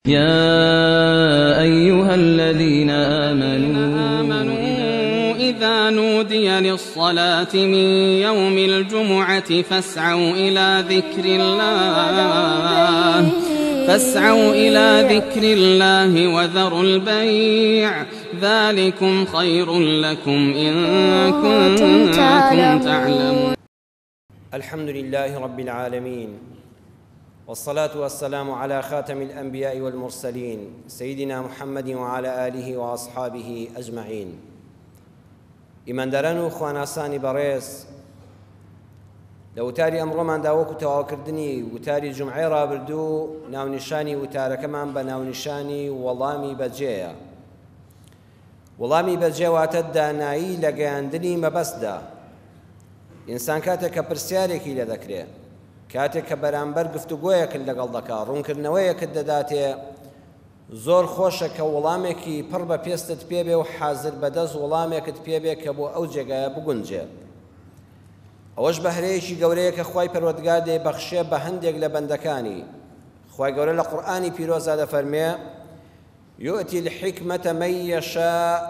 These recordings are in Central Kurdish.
يا أيها الذين آمنوا إذا نودي للصلاة من يوم الجمعة فاسعوا إلى ذكر الله فاسعوا إلى ذكر الله وذروا البيع ذلكم خير لكم إن كنتم تعلمون. الحمد لله رب العالمين، والصلاة والسلام على خاتم الأنبياء والمرسلين سيدنا محمد وعلى آله وأصحابه أجمعين. ئیمانداران و خواناسانی بەڕێز، لە وتاری ئەمڕۆماندا وەکو تەواوکردنی وتاری جومعەی ڕابردوو، ناونیشانی وتارەکەمان بە ناونیشانی وەڵامی بەجێیە. وەڵامی بەجێ واتە دانایی لە گەیاندنی مەبەستدا. ئینسان کاتێک کە پرسیارێکی لێ دەکرێ، کاتێک کە بەرامبەر گفتوگۆیەکت لەگەڵ دەکا، ڕوونکردنەوەیەکت دەداتێ، زۆر خۆشە کە وەڵامێکی پڕ بە پێستت پێ بێ و حازر بەدەست وەڵامێکت پێ بێ کە بۆ ئەو جێگایە بگونجێ. ئەوەش بەهرەیەکی گەورەیە کە خوای پەروەردگار دەیبەخشێ بە هەندێک لە بەندەکانی. خوای گەورە لە قورئانی پیرۆزدا دەفەرمێ: يؤتي الحكمة من يشاء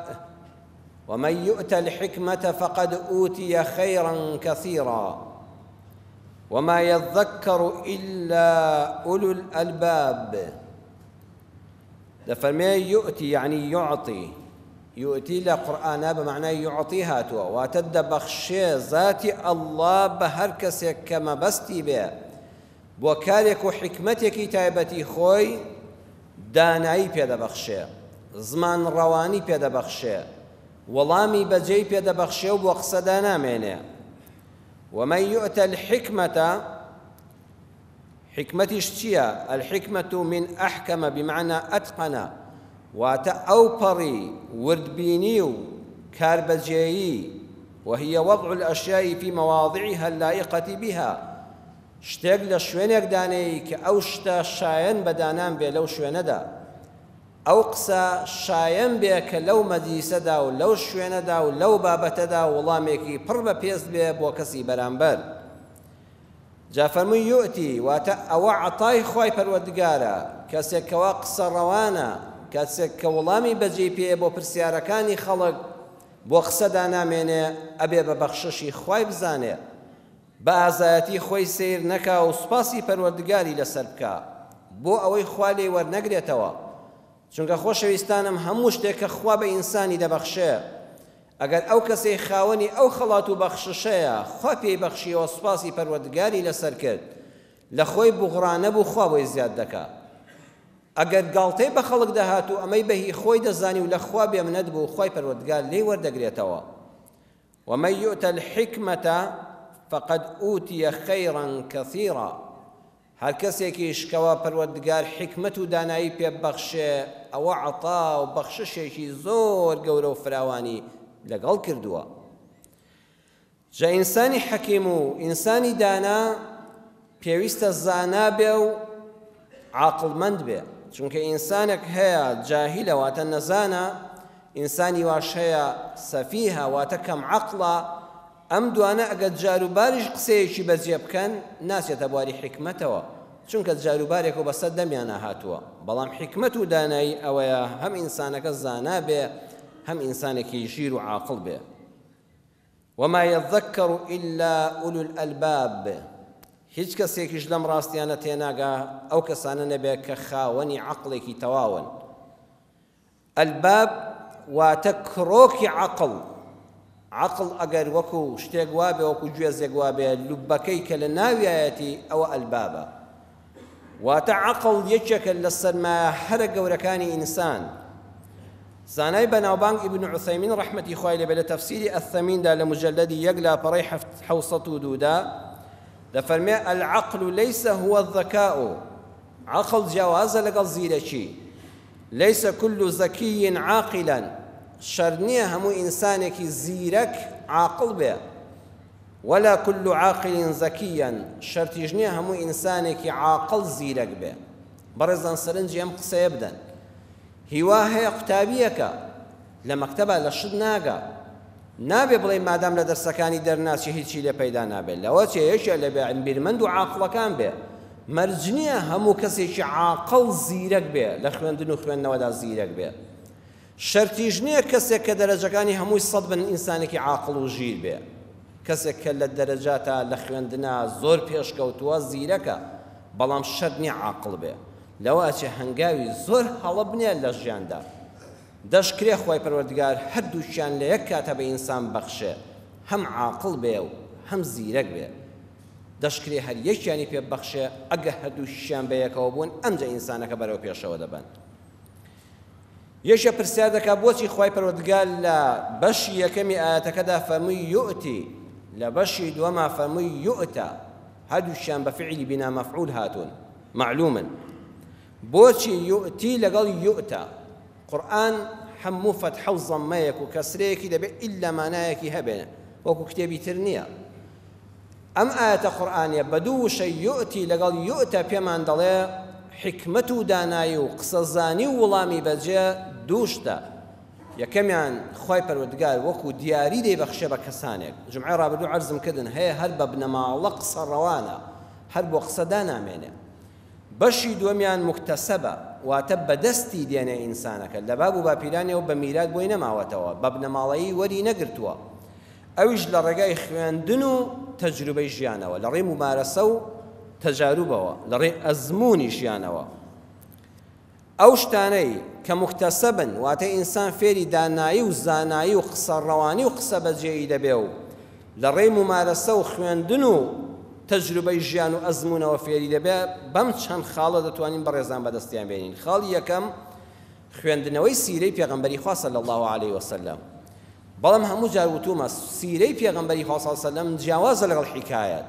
ومن يؤت الحكمة فقد أوتي خيرا كثيرا وما يذكر إلا أولو الألباب. دەفەرمێ يؤتي يعني يعطي، يؤتي لە قورئانا بە معنای يعطي هاتووە، واتە دەبەخشێ ذاتی ئەڵڵا بە هەر کەسێک کە مەبەستی بێ بۆ کارێک و حیکمەتێکی تایبەتی خۆی دانایی پێدەبەخشێ، زمان ڕەوانی پێدەبەخشێ، وەڵامی بەجێی پێدەبەخشێ و بۆ قسەدا نامێنێ. ومن يؤت الحكمة، حکمەتیش چییە؟ الحکمة من أحكم بمعنى أتقن، واتە ئەوپەڕی وردبینی و کاربەجێیی، وهي وضع الأشياء في مواضعها اللائقة بها، شتێک لە شوێنێک دانێی کە ئەو شتە شایەن بە دانان بێ لەو شوێنەدا، ئەو قسە شایەن بێ کە لەو مەجلیسەدا و لەو شوێنەدا و لەو بابەتەدا وەڵامێکی پڕ بە پێست بێ بۆ کەسی بەرامبەر. جا فەرمووی یوئتی، واتە ئەوە عەتای خوای پەروەردگارە، کەسێک کەوا قسە ڕەوانە، کەسێک کە وەڵامی بەجێی پێیە بۆ پرسیارەکانی خەڵک، بۆ قسەدا نامێنێ، ئەبێ بە بەخششی خوای بزانێ، بە ئازایەتی خۆی سەیر نەکا و سوپاسی پەروەردگاری لەسەر بکا بۆ ئەوەی خوا لێی وەرنەگرێتەوە. چونکە خۆشەویستانم هەموو شتێک کە خوا بە ئینسانی دەبەخشێ، ئەگەر ئەو کەسەی خاوەنی ئەو خەڵات و بەخششەیە خوا پێی بەخشیەوە سوپاسی پەروەردگاری لەسەر کرد، لە خۆی بوغڕا نەبوو خوا بۆی زیاد دەکا. ئەگەر گاڵتەی بە خەڵک دەهات و ئەمەی بە هی خۆی دەزانی و لە خوا بێمنەت بوو، خوای پەروەردگار لێی وەردەگرێتەوە. ومن يؤت الحكمة فقد أوتي خيرا كثيرا. هەر کەسێکیش کەوا پەروەردگار حیکمەت و دانایی پێ ببەخشێ، ئەوە عەتا و بەخششێکی زۆر گەورە و فراوانی لەگەڵ کردووە. جا ئینسانی حەکیم و ئینسانی دانا پێویستە زانا بێ و عاقڵمەند بێ، چونکە ئینسانێک هەیە جاهیلە واتە نەزانە، ئینسانی واش هەیە سەفیهە واتە کەم عەقڵە. ئەم دوانە ئەگەر جاروباریش قسەیەکی بەجێ بکەن ناچێتە بواری حیکمەتەوە، چونکە جاروبارێک و بەسەر دەمیانە هاتووە. بەڵام حیکمەت و دانایی ئەوەیە هەم ئینسانەکە زانا بێ، هەم ئینسانێکی ژیر و عاقڵ بێ. وما يذكر إلا أولو الألباب. هیچ کەسێکیش لەم ڕاستیانە تێناگا ئەو کەسانە نەبێت کە خاوەنی عەقڵێکی تەواون. ئەلباب واتە کرۆکی عەقڵ. عەقڵ ئەگەر وەکو شتێک وابێ، وەکو گوێزێک وابێ، لوبەکەی کە لە ناویایەتی ئەوە ئەلبابە. واتە عەقڵ یەکێکە لە سەرمایە هەرە گەورەکانی ئینسان. زانای بەناوبانگ ئیبن عوثەیمین ڕەحمەتی خوای لێبێ لە تەفسیری ئەثەمیندا لە مجلدی یەک لاپەڕەی 702دا دەفەرمێ: العقل ليس هو الذكاء. عەقڵ جیاوازە لەگەڵ زیرەکی. ليس كل ذكي عاقلا. شەرط نییە هەموو ئینسانێکی زیرەک عاقڵ بێ، ولا كل عاقل ذكيا. شەرتیش نییە هەموو ئینسانێکی عاقڵ زیرەک بێ. بەڕێزان سەرنجی ئەم قسەیە بدەن. هیوا هەیە قوتابیەکە لە مەکتەبە لە شت ناگا، نابێ بڵێ مادام لە دەرسەکانی دەرناچی هیچی لێ پەیدا نابێت، لەوە چێ یەکێ لە بێ بیرمەند و عاقڵەکان بێ. مەرج نییە هەموو کەسێکی عاقڵ زیرەک بێ، لە خوێندن و خوێندنەوەدا زیرەک بێ. شەرتیش نییە کەسێک کە دەرەجەکانی هەمووی سەد بن ئینسانێکی عاقڵ و ژیر بێ. کەسێک کە لە دەرەجاتا لە خوێندنا زۆر پێشکەوتووە زیرەکە، بەڵام شەرت نییە عاقڵ بێ. لەوە ئەچێ هەنگاوی زۆر هەڵە بنێ لە ژیاندا. دەشکرێ خوای پەروەردگار هەردووکیان لە یەک کاتا بە ئینسان بەخشێ، هەم عاقڵ بێ و هەم زیرەک بێ. دەشکرێ هەر یەکیانی پێ ببەخشێ، ئەگە هەردووکیشیان بەیەکەوە بوون ئەمجا ئینسانەکە بەرەو پێشەوە دەبەن. یەکێ پرسیار دەکا بۆچی خوای پەروەردگار لە بەشی یەکەمی ئایەتەکەدا فەرمووی یوئتی لە بەشی دووەما فەرمووی یوئتە هەردووکیان بە فعلی بنا مفعول هاتوون معلومن بۆچی یوئتی لەگەڵ یوئتە قورئان هەموو فەتحە و زەممەیەک و کەسرەیەکی دەبێ ئیلا مانایەکی هەبێ وەکو کتێبی تر نییە ئەم ئایەتە قورئانیە بە دوو وشەی یوئتی لەگەڵ یوئتە پێمان دەڵێ حیکمەت و دانایی و قسەزانی و وڵامی بەجێ دوو شتە یەکەمیان خوای پەروەردگار وەکو دیاری دەیبەخشێ بە کەسانێک جومعەی ڕابردوو عەرزم کردن هەیە هەر بە بنەماڵە قسە ڕەوانە هەر بۆ قسە دانامێنێ بەشی دووەمیان موکتەسەبە واتە بەدەستی دێنێ ئینسانەکە لە باب و باپیرانیەوە بە میرات بۆی نەماوەتەوە بە بنەماڵەیی وەری نەگرتووە ئەویش لە ڕێگای خوێندن و تەجروبەی ژیانەوە، لە ڕێی مومارەسە و تەجاروبەوە، لە ڕێی ئەزموونی ژیانەوە. ئەو شتانەی کە موکتەسەبن، واتە ئینسان فێری دانایی و زانایی و قسە ڕەوانی و قسە بەجێیی دەبێ و لە ڕێی مومارەسە و خوێندن و تەجروبەی ژیان و ئەزموونەوە فێری دەبێ، بەم چەند خاڵە دەتوانین بەڕێزان بەدەستیان بێنین. خاڵی یەکەم، خوێندنەوەی سیرەی پێغەمبەری خوا صلی اللە علیە وسلم. بەڵام هەموو جار وتومە سیرەی پێغەمبەری خوا صلی اللە علیە وسلم جیاوازە لەگەڵ حیکایەت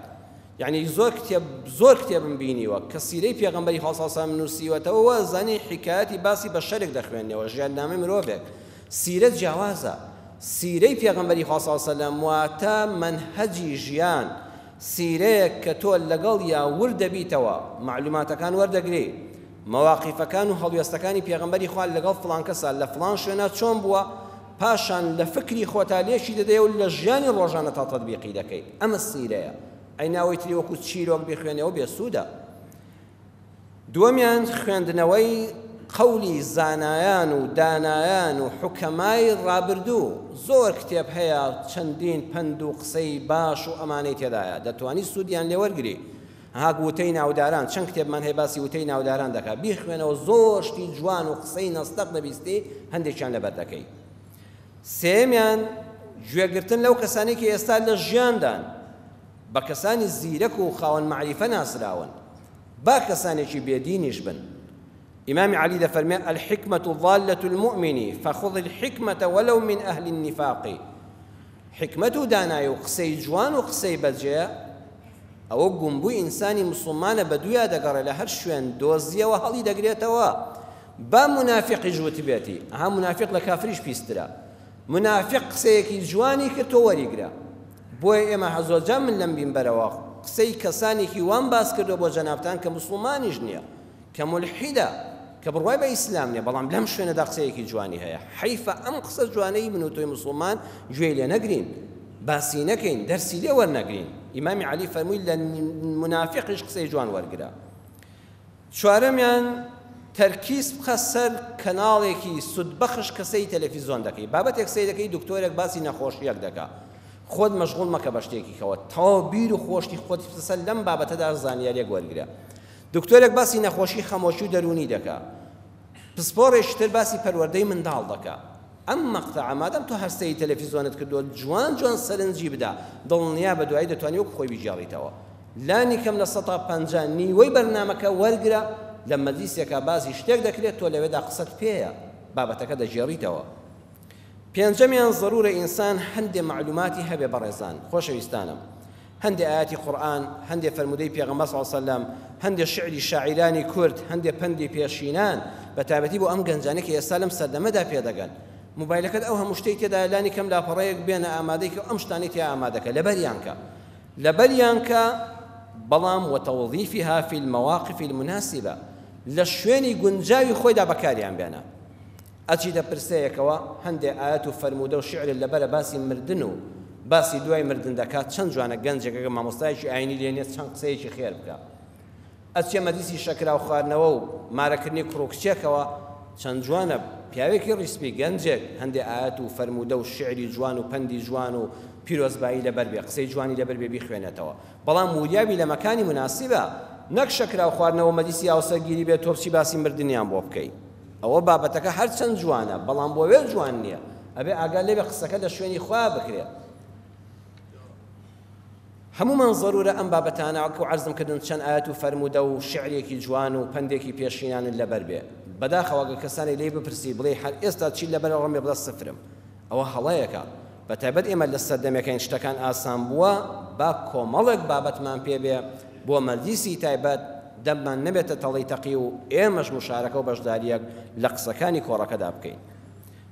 یعنی زۆر کتێب زۆر کتێبم بینیوە کە سیرەی پێغەمبەری خوا صلی اللە علیە وسلم نووسیوەتەوە وازانی حیکایەتی باسی بەشەرێک دەخوێنەوە ژیاننامەی مرۆڤێک سیرە جیاوازە سیرەی پێغەمبەری خوا صلی اللە علیە وسلم واتە مەنهەجی ژیان سیرەیەک کە تۆ لەگەڵ یا ورد دەبیتەوە مەعلوماتەکان وەردەگری مەواقیفەکان و هەڵوێستەکانی پێغەمبەری خوا لەگەڵ فڵان کەسا لە فڵان شوێنا چۆن بووە پاشان لە فکری خۆتا لێکی دەدەی و لە ژیانی ڕۆژانەتا تەتبیقی دەکەی ئەمە سیرەیە ئەی ناوەی تری وەکو چیرۆک بیخوێنەوە بێ سوودە دووەمیان خوێندنەوەی قەولی زانایان و دانایان و حوکەمای ڕابردوو زۆر کتێب هەیە چەندین پەند و قسەی باش و ئەمانەی تێدایە دەتوانی سوودیان لێ وەرگری هاک وتەی ناوداران چەند کتێبمان هەیە باسی وتەی ناوداران دەکات بیخوێنەوە زۆر شتی جوان و قسەی نەستەق دەبیستی هەندێکیان لەبەر دەکەی سێیەمیان گوێگرتن لەو کەسانەی کە ئێستا لە ژیاندان بە کەسانی زیرەک و خاوەن مەعریفە ناسراون با کەسانێکی بێدینیش بن ئیمامی عەلی دەفەرمێ الحکمة ضالة المؤمن فخذ الحکمة ولو من أهل النفاق حیکمەت و دانایی و قسەی جوان و قسەی بەجێ ئەوە گومبووی ئینسانی موسڵمانە بەدوویا دەگەڕێ لە هەر شوێن دۆزیەوە هەڵی دەگرێتەوە با مونافیقیش وتبێتی ئەها مونافیق لە کافریش پیسترە مونافیق قسەیەکی جوانی کرد تۆ وەریگرە بۆیە ئێمە هەزۆرجار من لەم بینبەرەوە قسەی کەسانێکی وام باس کردووە بۆ جەنابتان کە موسڵمانیش نییە کە مولحیدە کە بڕوای بە ئیسلام نیە بەڵام لەم شوێنەدا قسەیەکی جوانی هەیە حەیفە ئەم قسە جوانەی من و تۆی موسڵمان گوێی لێ نەگرین باسی نەکەین دەرسی لێ وەرنەگرین ئیمامی عەلی فەرمووی لە مونافیقیش قسەی جوان وەرگرە چوارەمیان تەرکیز بخە سەر کەناڵێکی سوودبەخش کە سەیری تەلەفیزۆن دەکەی بابەتێک سەیر دەکەی دکتۆرێک باسی نەخۆشیەک دەکا خۆت مەشغوڵ مەکە بە شتێکی کەوە تەواو بیر و خۆشتی خۆت بخە سەر لەم بابەتەدا زانیاریەک وەرگرە دکتۆرێک باسی نەخۆشی خەمۆکی و دەروونی دەکا، پسپۆڕێکی تر باسی پەروەردەی منداڵ دەکا. ئەم مەقتەعە مادام تۆ هەر سەیری تەلەفیزۆنت کردووە جوان جوان سەرنجی بدە، دڵنیابە دوایی دەتوانی وەکو خۆی بیگێڕیتەوە. لانی کەم 50% نیوەی بەرنامەکە وەرگرە، لە مەجلیسێکا باسی شتێک دەکرێت تۆ لەوێدا قسەت پێیە، بابەتەکە دەگێڕیتەوە. پێنجەمیان زەرورە ئینسان هەندێ مەعلوماتی هەبێ بەڕێزان خۆشەویستانم هەندێ ئایەتی قورئان هەندێ فەرموودەی پێغەمبەر صلی اللە علیه وسلم هەندێ شعری شاعیرانی کورد هەندێ پەندی پێشینان بە تایبەتی بۆ ئەم گەنجانەی کە ئێستا لەم سەردەمەدا پێدەگەن موبایلەکەت ئەو هەموو شتەی تێدایە لانی کەم لاپەڕەیەک بێنە ئامادەی کە ئەم شتانەی تیا ئامادەکە لەبەریان کە لەبەریان کە بەڵام وتوظیفها فی المواقف المناسبە لە شوێنی گونجاوی خۆیدا بەکاریان بێنە ئەچیتە پرسەیەکەوە هەندێ ئایەت و فەرموودە و شیعرت لەبەرە باسی مردن و باسی دوای مردن دەکات چەند جوانە گەنجێک ئەگەر مامۆستایەکی ئاینی لێ نیە چەند قسەیەکی خێر بکا. ئەچیە مەجلیسی شەکراو خواردنەوە و مارەکردنی کوڕ و کچێکەوە، چەند جوانە پیاوێکی ڕیسپی گەنجێک هەندێ ئایەت و فەرموودە و شیعری جوان و پەندی جوان و پیرۆزبایی لەبەر بێ، قسەی جوانی لەبەر بێ بیخوێنێتەوە. بەڵام وریابی لە مەکانی موناسیبە، نەک شەکراو خواردنەوە و مەجلیسی هاوسەرگیری بێ تۆ بچی باسی مردنیان بۆ بکەی. ئەوە بابەتەکە هەرچەند جوانە، بەڵام بۆ وێ جوان نییە. ئەبێ ئاگات لێ بێ قسەکە لە شوێنی خۆیا بکرێ. هەموومان زەرورە ئەم بابەتانە وەکو عەرزم کردن چەند ئایەت و فەرموودە و شیعرێکی جوان و پەندێکی پێشینانت لەبەر بێ. بەداخەوە گەر کەسانێک لێی بپرسی بڵێی هەر ئێستا چیت لەبەرە ڕەنگە بڵێ سفرم. ئەوە هەڵەیەکە. بەتایبەت ئێمە لە سەردەمێکین شتەکان ئاسان بووە با کۆمەڵێک بابەتمان پێ بێ بۆ مەجلیسی تایبەت دەممان نەبێتە تەڵەی تەقی و ئێمەش موشارەکە و بەشدارییەک لە قسەکانی کۆڕەکەدا بکەین.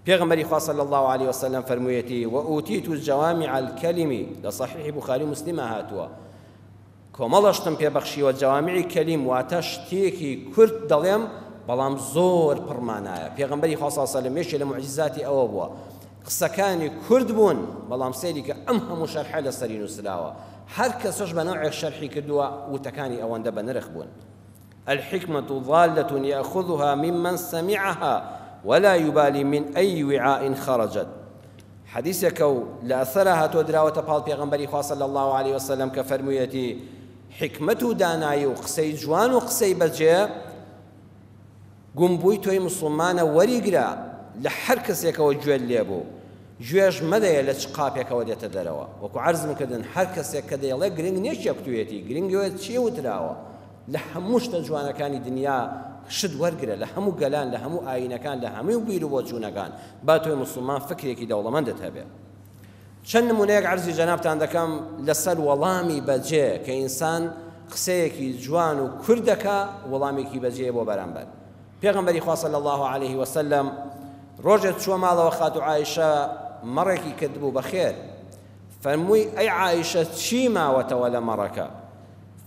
پێغەمبەری خوا صلی اللە علیە وسلم فەرموویەتی، وئوتیت جوامع الکلم، لە صحیح بوخاری و مسلمە هاتووە، کۆمەڵە شتم پێ بەخشیوە، جوامعی کەلیم واتە شتێکی کورت دەڵێم بەڵام زۆر پڕ مانایە. پێغەمبەری خوا صلی اللە علیە وسلم یەکێ لە موعجیزاتی ئەوە بووە قسەکانی کورت بوون بەڵام سەیری کە ئەم هەموو شەرحە لەسەری نووسراوە، هەر کەسەش بە نەوعێک شەرحی کردووە وتەکانی ئەوەندە بەنرخ بوون. الحکمە ضالە یاخذها ممن سمعها ولا یبالی من ای وعاء خرجت حەدیسێکە و لە ئەسەرا هاتووە دراوەتە پاڵ پێغەمبەری خوا صلی اللە علیه وسلم کە فەرموویەتی حیکمەت و دانایی و قسەی جوان و قسەی بەجێ گومبووی تۆی مسوڵمانە وەریگرە لە هەر کەسێکەوە گوێت لێ بوو گوێش مەدەیە لە چ قاپێکەوە دێتە دەرەوە وەکو عەرزم کردن هەر کەسێک کە دەیڵێ گرنگ نییە کێ کوتویەتی گرنگ ئەوەیە چی وتراوە لە هەموو شتە جوانەکانی دنیا شت وەرگرە لە هەموو گەلان لە هەموو ئایینەکان لە هەموو بیر و بۆچوونەکان با تۆی موسڵمان فکرێکی دەوڵەمەندت هەبێ چەند نمونەیەک عەرزی جەنابتان دەکەم لەسەر وەڵامی بەجێ کە ئینسان قسەیەکی جوان و کورت دەکا وەڵامێکی بەجێ بۆ بەرامبەر پێغەمبەری خوا صلی الله علیه وسلم ڕۆژێک چووە ماڵەوە خاتوو عایشە مەڕێکی کردبوو بەخێر فەرمووی ئەی عایشە چی ماوەتەوە لە مەڕەکە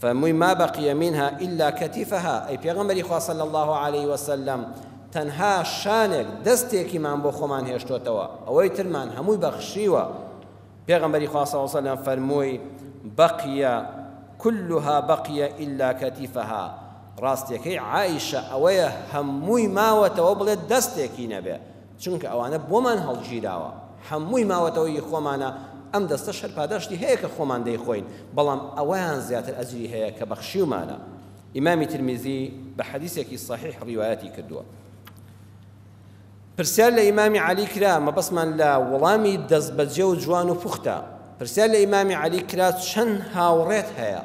فەرمووی، ما بقی منها الا کتفها، ئەی پێغەمبەری خوا صلی اللە علیە وسلم تەنها شانێک، دەستێکیمان بۆ خۆمان هێشتۆتەوە، ئەوەی ترمان هەمووی بەخشیوە، پێغەمبەری خوا صلی اللە علیە وسلم فەرمووی، بقی کلها بقی الا کتفها، ڕاستیەکەی عائیشە ئەوەیە هەمووی ماوەتەوە بڵێ دەستێکی نەبێ، چونکە ئەوانە بۆمان هەڵگیراوە هەمووی ماوەتەوە ی خۆمانە ئەم دەستەش هەر پاداشتی هەیە کە خۆمان دەیخۆین بەڵام ئەوەیان زیاتر ئەجری هەیە کە بەخشیومانە ئیمامی ترمیزی بە حەدیسێکی صحیح ڕیوایەتی کردووە پرسیار لە ئیمامی عەلی کرا مەبەستمان لە وەڵامی دەستبەجێ و جوان و پوختە پرسیار لە ئیمامی عەلی کرا چەند هاوڕێت هەیە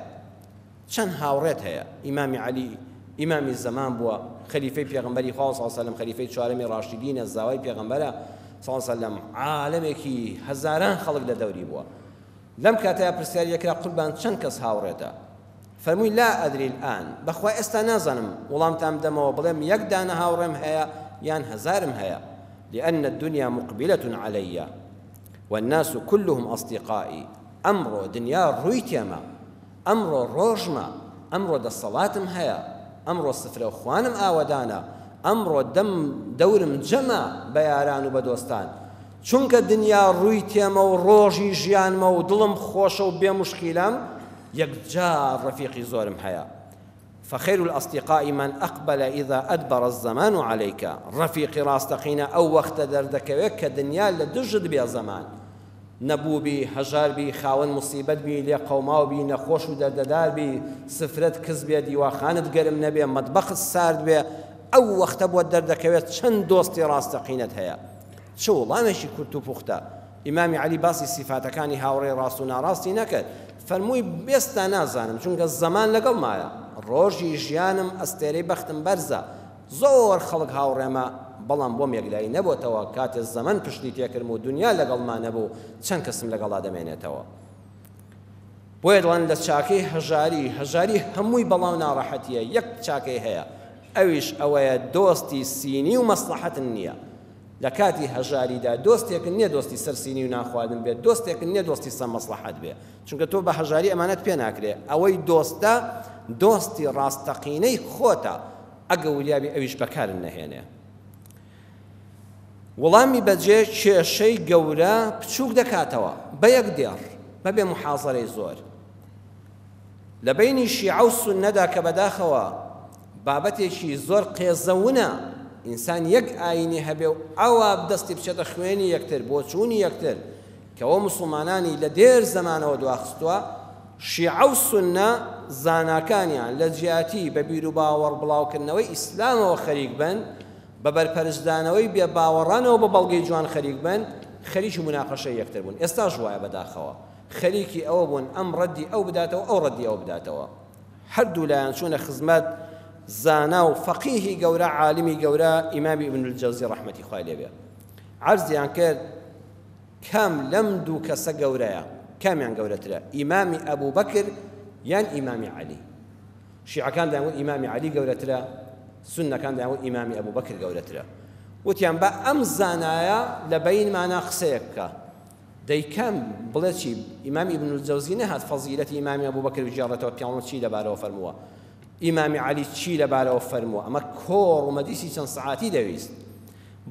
چەند هاوڕێت هەیە؟ ئیمامی عەلی ئیمامی زەمان بووە، خەلیفەی پێغەمبەری خوا صلی اللە علیە وسلم، خەلیفەی چوارەمی ڕاشدینە، زاوای پێغەمبەرە صلی اللە علیە وسلم، عالەمێکی هەزاران خەڵک لە دەوری بووە. لەم کاتەیا پرسیاری لێکرا قوربان چەند کەس هاوڕێتە؟ فەرمووی لا ئەدری الآن، بەخوا ئێستا نازانم وڵامتان بدەمەوە بڵێم یەک دانە هاوڕێم هەیە یان هەزارم هەیە، لأن الدنیا مقبلە علی والناس كلهم اصدقائی، ئەمڕۆ دنیا ڕووی تێمە، ئەمڕۆ ڕۆژمە، ئەمڕۆ دەسەڵاتم هەیە، ئەمڕۆ سفرە و خوانم ئاوەدانە، ئەمڕۆ دەم دەورم جەمە بە یاران و بە دۆستان. چونکە دنیا ڕووی تێمە و ڕۆژی ژیانمە و دڵم خۆشە و بێ موشکیلەم، یەکجار ڕەفیقی زۆرم هەیە. فخیر الاصدقاء من اقبل اذا ادبر الزمان علیک، ڕەفیقی ڕاستەقینە ئەو وەختە دەردەکەوێت کە دنیا لە دژت بێ زەمان نەبوو بی، هەژار بی، خاوەن موسیبەت بی، لێقەوماو بی، نەخۆش و دەردەدار بی، سفرەت کز بێ، دیواخانت گەرم نەبێ، مەتبەخت سارد بێ، ئەو وەختە بۆت دەردەکەوێت چەند دۆستی ڕاستەقینەت هەیە. چ وڵامێکی کورت و پوختە. ئیمامی عەلی باسی سیفاتەکانی هاوڕێی ڕاست و ناڕاستی نەکرد، فەرمووی، ئێستا نازانم، چونکە زەمان لەگەڵمایە، ڕۆژی ژیانم ئەستێرەی بەختم بەرزە، زۆر خەڵک هاوڕێمە، بەڵام بۆم یەکلایی نەبۆتەوە، کاتێ زەمەن پشتی تێکردم و دونیا لەگەڵما نەبوو، چەند کەسم لەگەڵا دەمێنێتەوە؟ بۆیە دەڵێن لە چاکەی هەژاری، هەژاری هەمووی بەڵا و ناڕەحەتییە، یەک چاکەی هەیە، ئەویش ئەوەیە دۆستی سینی و مەسڵەحەتن نییە. لە کاتی هەژاریدا دۆستێکت نییە دۆستی سەر سینی و نانخواردن بێت، دۆستێکت نییە دۆستی سەر مەسڵەحەت بێ، چونکە تۆ بە هەژاری ئەمانەت پێ ناکرێ، ئەوەی دۆستە دۆستی ڕاستەقینەی خۆتە، ئەگە وریابی ئەویش بەکارت نەهێنێ. وڵامی بەجێ کێشەی گەورە بچووک دەکاتەوە بە یەک دێڕ، بەبێ موحازەرەی زۆر. لە بەینی شیعە و سوننەدا کە بەداخەوە بابەتێکی زۆر قێزەونە ئینسان یەک ئاینی هەبێ و ئەوا دەستی بچێتە خوێنی یەکتر، بۆچوونی یەکتر، کەوە موسڵمانانی لە دێر زەمانەوە دواخستووە، شیعە و سوننە زاناکانیان لە جیاتی بە بیروباوەڕ بڵاوکردنەوەی ئیسلامەوە خەریک بن، بە بەرپەرچدانەوەی بێ باوەڕانەوە بە بەڵگەی جوان خەریک بن، خەریکی موناقەشەی یەکتر بوون. ئێستاش وایە بەداخەوە. خەریکی ئەوە بوون ئەم ڕەدی ئەو بداتەوە ئەو ڕەدی ئەو بداتەوە. هەردوو لایان چوونە خزمەت زانا و فەقیهی گەورە عالمی گەورە ئیمامی ابن الجوزی ڕەحمەتی خوای لێ بێ. عەرزیان کرد کام لەم دوو کەسە گەورەیە؟ کامیان گەورەترە؟ ئیمامی ئەبوبەکر یان ئیمامی عەلی؟ شیعەکان دەیانگوت ئیمامی عەلی گەورەترە، سوننەکان دەیانگوت ئیمامی ئەبوبەکر گەورەترە. وتیان با ئەم زانایە لە بەینمانا قسەیەک بکا. دەی کام بڵێ چی؟ ئیمامی ئیبن الجەوزی نەهات فەزیلەتی ئیمامی ئەبوبەکر بگێڕێتەوە پیاوەڵ چی لەبارەوە فەرمووە، ئیمامی عەلی چی لەبارەوە فەرمووە، ئەمە کۆڕ و مەجلیسی چەند سەعاتی دەویست.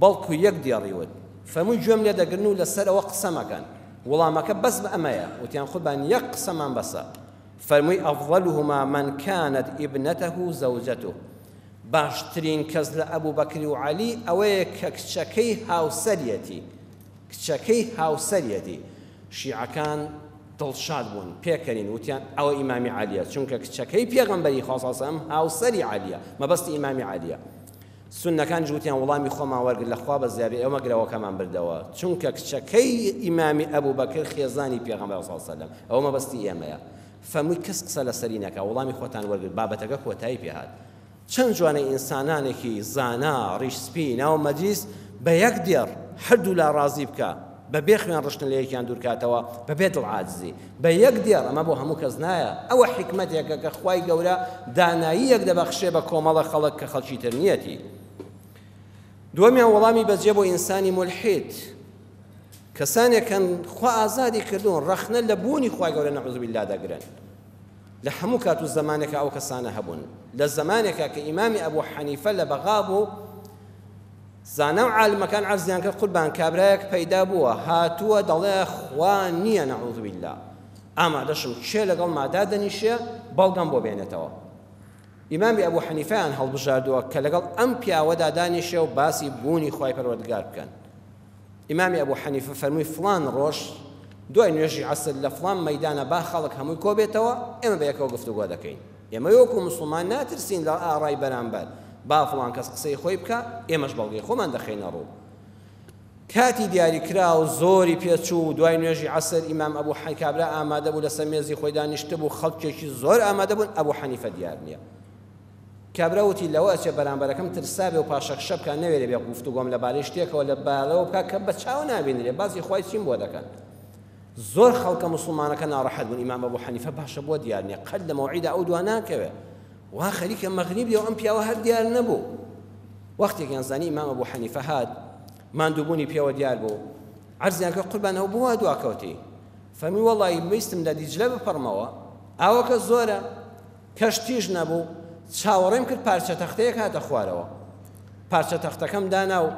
بەڵکو یەک دێڕی وت، فەرمووی گوێم لێ دەگرن و لەسەر ئەوە قسە مەکەن، وڵامەکە بەس ئەمەیە، وتیان قوربان یەک قسەمان بەسە، فەرمووی افضلهما من کانت ابنته زوجته، باشترین کەس لە ئەبوبەکر و عەلی ئەوەیە کە کچەکەی هاوسەریەتی، کچەکەی هاوسەریەتی، شیعەکان دڵشاد بوون، پێکەنین، وتیان ئەوە ئیمامی عەلیە، چونکە کچەکەی پێغەمبەری خوا صلی اللە علیە وسلم هاوسەری عەلیە، مەبەستی ئیمامی عەلیە. سوننەکانیش وتیان وڵامی خۆمان وەرگرت لە خوا بەزیابێ ئێمە گرەوەکەمان بردەوە چونکە کچەکەی ئیمامی ئەبوبەکر خێزانی پێغەمبەر صلی اللە علیە وسلم ئەوە مەبەستی ئێمەیە فەرمووی کەس قسە لەسەری نەکا وڵامی خۆتان وەرگرت بابەتەکە کۆتایی پێهات چەند جوانە ئینسانانێکی زانا ڕیش سپی ناو مەجلیس بە یەک دێڕ هەردوولا ڕازی بکا بە بێ خوێن ڕشتن لە یەکیان دوورکاتەوە بە بێ دڵ عاجزی بە یەک دێڕ ئەمە بۆ هەموو کەس نایە ئەوە حیکمەتێکە کە خوای گەورە داناییەک دەبەخشێ بە کۆمەڵە خەڵک کە خەڵکی تر نیەتی دووەمیان وەڵامی بەجێ بۆ ئینسانی مولحید کەسانێکن خوا ئازادی کردوون ڕەخنە لە بوونی خوای گەورە نەعوذ بالله دەگرن لە هەموو کات و زەمانێکا ئەو کەسانە هەبوون لە زەمانێکا کە ئیمامی ئەبوو حەنیفە لە بەغا بوو زانا و عالمەکان عەرزیان کرد قوربان کابرایەک پەیدا بووە هاتووە دەڵێ خوا نییە نعوذ باللە ئامادەشم کێ لەگەڵما دادەنیشێ بەڵگەم بۆ بێنێتەوە. ئیمامی ئەبو حەنیفەیان هەڵبژاردووە کە لەگەڵ ئەم پیاوەدا دانیشێ و باسی بوونی خوای پەروەردگار بکەن. ئیمامی ئەبو حەنیفە فەرمووی فڵان ڕۆژ دوای نوێژی عەسر لە فڵان مەیدانە با خەڵک هەمووی کۆ بێتەوە ئێمە بەیەکەوە گفتوگۆ دەکەین. ئێمە وەکو موسڵمان ناترسین لە ئارای بەرامبەر، با فڵان کەس قسەی خۆی بکا، ئێمەش بەڵگەی خۆمان دەخەینە ڕوو. کاتی دیاریکراو زۆری پێچوو، دوای نوێژی عەسر ئیمام ئەبو حەی کابرا ئامادە بوو لەسەر مێزی خۆی دانیشتبوو، خەڵکێکی زۆر ئامادە بوون، ئەبو حەنیفە دیار نییە. کابرا وتی لەوە ئەچێ بەرامبەرەکەم ترسابێ و پاشەکشە بکا، نەوێرێ بێ گفتوگۆم لەبارەی شتێکەوە لە بارەوە بکا کە بە چاو نابینرێ، باسی خوای چیم بۆ دەکەن؟ زۆر خەڵکە موسڵمانەکە ناڕەحەت بوون ئیمام ئەبو حەنیفە باشە بۆ دیار نیە قەت لە مەوعیدا ئەو دوا ناکەوێ وا خەریکە مەغریب دێ و ئەم پیاوە هەر دیار نەبوو وەختێکیان زانی ئیمام ئەبو حەنیفە هات ماندووبوونی پێوە دیار بوو عەرزیان کرد قوربان ئەو بۆ وا دواکەوتی فەرمووی وەڵی ویستم لە دیجلە بپەڕمەوە ئاوەکە زۆرە کەشتیش نەبوو، چاوەڕێم کرد پارچە تەختەیەک هاتە خوارەوە. پارچە تەختەکەم دانا و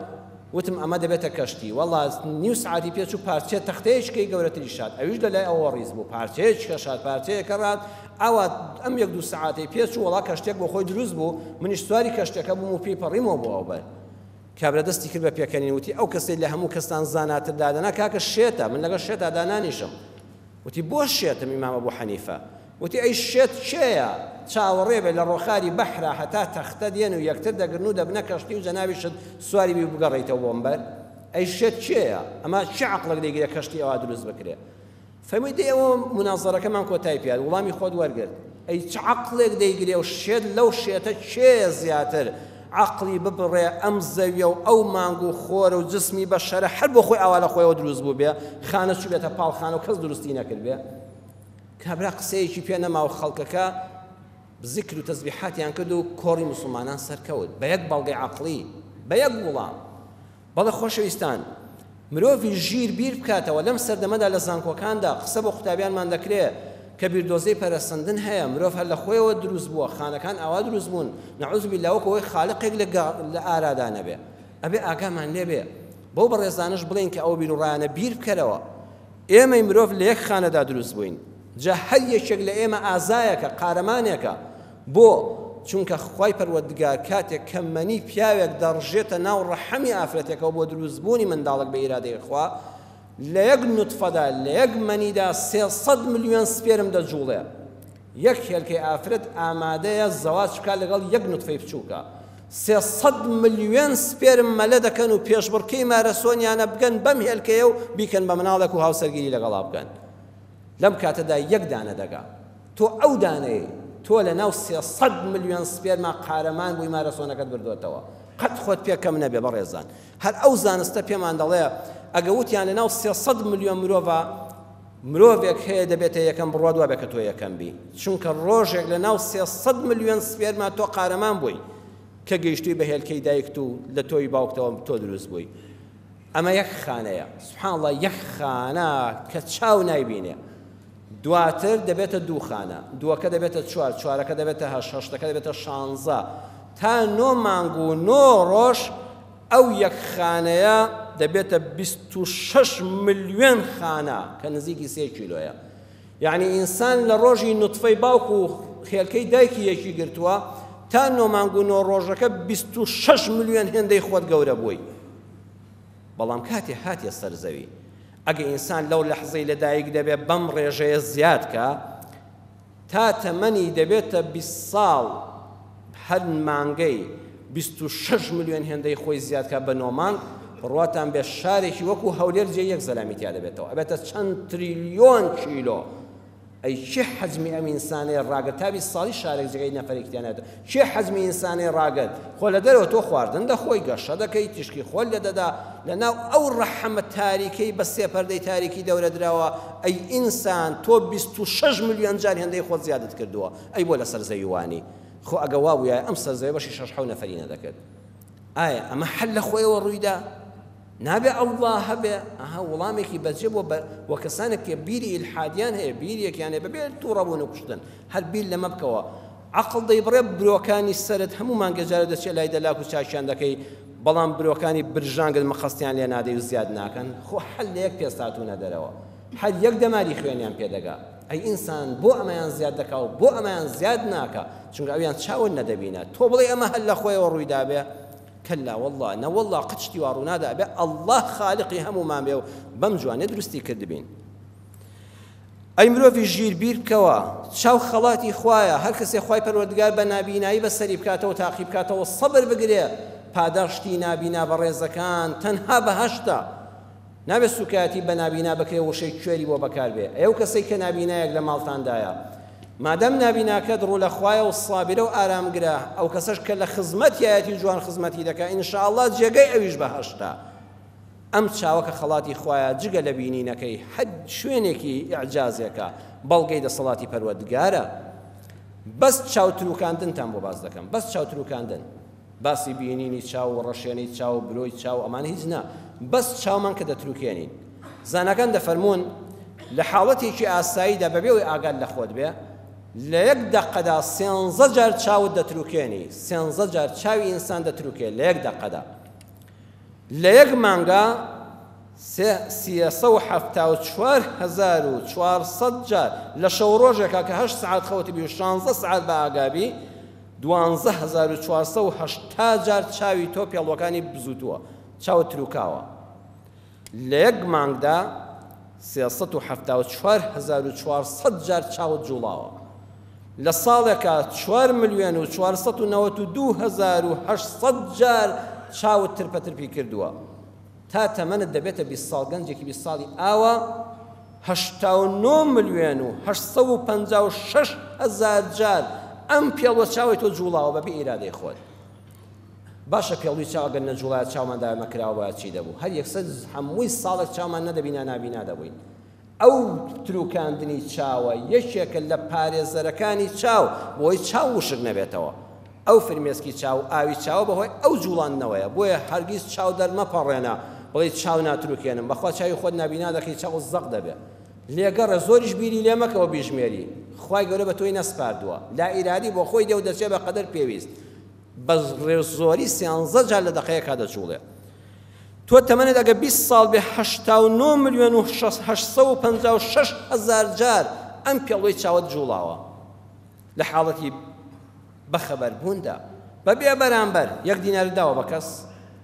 وتم ئەمە دەبێتە کەشتی. وەڵا نیو سەعاتی پێ چوو پارچە تەختەیەکیکەی گەورەتریش هات. ئەویش لە لای ئەوەوە ڕیز بوو. پارچەیەکیکەش هات، پارچەیەکە ڕات. ئاوا ئەم یەک دوو سەعاتەی پێ چوو، وەڵا کەشتیەک بۆ خۆی دروست بوو. منیش سواری کەشتیەکە بووم و پێی پەڕیمەوە بۆ ئەوبەر. کابرا دەستی کرد بە پێکەنین وتی ئەو کەسەی لە هەموو کەستان زاناتر دادەنا کاکە شێتە، من لەگەڵ شێتا دانانیشم. وتی بۆ شێتم ئیمام ئەبو حەنیفە؟ وتی ئەی شێت کێیە چاوەڕێ بێ لە ڕۆخاری بەحرا هەتا تەختە دێن و یەکتر دەگرن و دەبنە کەشتی و جەنابیشت سواری بی و بگەڕێیتەوە بۆ ئەمبەر؟ ئەی شێت کێیە؟ ئەمە چ عەقڵێک دەیگرێ کەشتی ئەوا دروست بکرێ؟ فەرمووی دەی ئەوە مونازەرەکەمان کۆتای پێ هات وڵامی خۆت وەرگرت ئەی چ عەقڵێک دەیگرێ و شێت لەو شێتە کێیە زیاتر عەقڵی ببڕێ ئەم زەویە و ئەو مانگ و خۆرە و جسمی بەشەرە هەر بۆ خۆی ئاوا لە خۆیەوە دروست بووبێ خانە چووبێتە پاڵ خانە و کەس دروستی نەکردبێ کابرا قسەیەکی پێ نەما و خەڵکەکە زیکر و تەسبیحاتیان کرد و کۆڕی موسڵمانان سەرکەوت بە یەک بەڵگەی عەقڵی بە یەک وڵام بەڵێ خۆشەویستان، مرۆڤی ژیر بیر بکاتەوە، لەم سەردەمەدا لە زانکۆکاندا قسە بۆ قوتابیانمان دەکرێ کە بیردۆزەی پەرەسەندن هەیە، مرۆڤ هەر لە خۆیەوە دروست بووە، خانەکان ئاوا دروست بوون، نعوذ باللە وەکو ئەوەی خالقێک لە لە ئارادا نەبێ. ئەبێ ئاگامان لێ بێ. بەو بەڕێزانەش بڵێین کە ئەو بیروڕایانە بیر بکەرەوە. ئێمەی مرۆڤ لە یەک خانەدا دروست بووین. جا هەر یەکێک لە ئێمە ئازایەکە، قارەمانێکە. بۆ؟ چونکە خوای پەروەردگار کاتێک کە مەنی پیاوێک دەڕژێتە ناو ڕەحمی ئافرەتێکەوە بۆ دروستبوونی منداڵێک بە ئیرادەی خوا، لە یەک نوتفەدا، لە یەک مەنیدا 300 ملیۆن سپێرم دەجوڵێ. یەک هێلکەی ئافرەت ئامادەیە زەواج بکات لەگەڵ یەک نوتفەی بچووکە. 300 ملیۆن سپێرم مەلە دەکەن و پێشبڕکێی مارەسۆنیانە بگەن بەم هێلکەیە و بیکەن بە مناڵێک و هاوسەرگیری لەگەڵا بکەن. لەم کاتەدا یەک دانە دەگا. تۆ ئەو دانەیەی. تۆ لە ناو 300 ملیۆن سپێرما قارەمان بووی مارەسۆنەکەت بردۆتەوە. قەت خۆت پێ کەم نەبێ بەڕێزان. هەر ئەو زانستە پێمان دەڵێ ئەگە وتیان لە ناو 300 ملیۆن مرۆڤا مرۆڤێک هەیە دەبێتە یەکەم بڕوات وابێ کە تۆ یەکەم بی. چونکە ڕۆژێک لە ناو 300 ملیۆن سپێرما تۆ قارەمان بووی کە گەیشتووی بە هێلکەی دایکت و لە تۆی باوکتەوە تۆ دروست بووی. ئەمە یەک خانەیە سبحان اللە یەک خانە کە چاو نایبینێ دواتر دەبێتە دوو خانە دووەکە دەبێتە چوار چوارەکە دەبێتە هەشت هەشتەکە دەبێتە شانزە تا نۆ مانگ و نۆ ڕۆژ ئەو یەک خانەیە دەبێتە 26 ملیۆن خانە کە نزیکی سێ کیلۆیە یعنی ئینسان لە ڕۆژی نوتفەی باوک و خێلکەی دایکی یەکی گرتووە تا نۆ مانگ و نۆ ڕۆژەکە 26 ملیۆن هێندەی خۆت گەورە بووی بەڵام کاتێ هاتیە سەر زەوی ئەگە ئینسان لەو لەحزەی لەدایک دەبێ بەم ڕێژەیە زیاد کە تا تەمەنی دەبێتە 20 ساڵ هەر مانگەی 26 ملیۆن هێندەی خۆی زیاد کا بە نۆ مانگ بڕواتان بێ شارێکی وەکو هەولێر جێ یەک زەلامی تیا دەبێتەوە ئەبێتە چەند تریلیۆن کیلۆ ئەی کێ حەجمی ئەم ئینسانەی ڕاگرت تا 20 ساڵی شارێک جێگەی نەفەرێکی تیا نابێتەوە کێ حەجمی ئینسانەی ڕاگرت خۆ لە دەرەوە تۆ خواردن دەخۆی گەشە دەکەی تیشکی خۆل لێ دەدا لەناو ئەو ڕەحمە تاریکەی بە سێ پەردەی تاریکی دەورە دراوە ئەی ئینسان تۆ 26 ملیۆن جار هێندەی خۆت زیادت کردووە ئەی بۆ لەسەر زەوی وانی خۆ ئەگە وا بوویایە ئەم سەر زەوی بەشی شەش حەو نەفەری نەدەکرد ئایا ئەمە حەل لە خۆیەوە ڕوویدا نابێ ئەڵڵا هەبێ؟ ئەها وڵامێکی بەجێ بۆ بۆ کەسانێک کە بیری ئیلحادیان هەیە بیرێکیان هەیە بەبێ تووڕەبوون و کوشتن هەر بیر لەمە بکەوە عەقڵ دەیبڕێ برۆکانی سەرت هەموو مانگێ جارێ دەچێ لای دەلاک و چاکیان دەکەی بەڵام برۆکانی برژانگت مقەستیان لێ نادەی و زیاد ناکەن خۆ هەر لە یەک پێست هاتوونە دەرەوە هەر یەک دەماری خوێنیان پێ دەگا ئەی ئینسان بۆ ئەمەیان زیاد دەکا و بۆ ئەمەیان زیاد ناکا چونکە ئەویان چاوت نەدەبینە تۆ بڵێ ئەمە هەر لە خۆیەوە ڕوویدابێ کەلا واللە نەوەڵڵا قەت شتی وا ڕوونادا ئەبێ اللە خالقی هەموومان بێ و بەم جوانیە دروستی کردبین. ئەی مرۆڤی ژیر بیر بکەوە چاو خەڵاتی خوایە هەر کەسێ خوای پەروەردگار بە نابینایی بەسەری بکاتەوە تاقی بکاتەوە سەبر بگرێ پاداشتی نابینا بەڕێزەکان تەنها بەهەشتە نابێت سوکایەتی بە نابینا بکرێ وشەی کوێری بۆ بەکار بێ ئەو کەسەی کە نابینایەک لە ماڵتاندایە مادەم نابیناکەت ڕوو لە خوایە و سابرە و ئارامگرە ئەو کەسەش کە لە خزمەتیایەتی و جوان خزمەتی دەکا ان شاء اللە جێگەی ئەویش بەهەشتە ئەم چاوە کە خەڵاتی خوایە جگە لە بینینەکەی هەر شوێنێکی ئیعجازێکە بەڵگەی دەسەڵاتی پەروەردگارە بەس چاوتروکاندنتان بۆ باس دەکەم بەس چاوتروکاندن باسی بینینی چاو و ڕەشێنەی چاو و برۆی چاو ئەمانە هیچ نا بەس چاومان کە دەتروکێنین زاناکان دەفەرموون لە حاڵەتێکی ئاساییدا بەبێ ئەوەی ئاگات لە خۆت بێ لە یەک دەقەدا سێنزە جار چاوت دەتروکێنی سێنزە جار چاوی ئینسان دەتروکێ لە یەک دەقەدا لە یەک مانگا 374400 جار لە شەو ڕۆژێکا کە هەشت سەعات خەوتبی و 16 سەعات بە ئاگابی 12480 جار چاوی تۆ پێڵوەکانی بزوتووە چاوت تروکاوە لە یەک مانگدا 374400 جار چاوت جوڵاوە لە ساڵێکا 4 ملیۆن و 492800 جار چاوت ترپە ترپی کردووە تا تەمەنت دەبێتە 20 ساڵ گەنجێکی 20 ساڵی ئاوا 89 ملیۆن و 856 هەزار جار ئەم پێڵوە چاوی تۆ جوڵاوە بەبێ ئیرادەی خۆت باشە پێڵوی چاو ئەگەر نەجوڵایە چاومان دایمە کراوە بایە چی دەبوو هەر یەکسەر هەمووی ساڵێک چاومان نەدەبینا نابینا دەبووین ئەو تروکاندنی چاوە یەکێکە لە پارێزەرەکانی چاو بۆی چاو وشک نەبێتەوە ئەو فرمێسکی چاو ئاوی چاوە بەهۆی ئەو جوڵاندنەوەیە بۆیە هەرگیز چاو دەرمەپەڕێنە بڵێ چاو ناتروکێنم بەخوا چاوی خۆت نابینا دەکەی چاو زەق دەبێ لێگەڕێ زۆریش بیری لێ مەکەوە بیژمێری خوای گەورە بە تۆی نەسپاردووە لا ئیرادی بۆ خۆی دێ و دەچێ بە قەدەر پێویست بە زۆری سیانزە جار لە دەقەیەکا دەجوڵێ تۆ تەمەنت ئەگە 20 ساڵ بێ 89 ملیۆن و 856 هەزار جار ئەم پێڵوی چاوت جوڵاوە لە حاڵەتی بەخەبەر بووندا بە بێ بەرامبەر یەک دینارت داوە بە کەس؟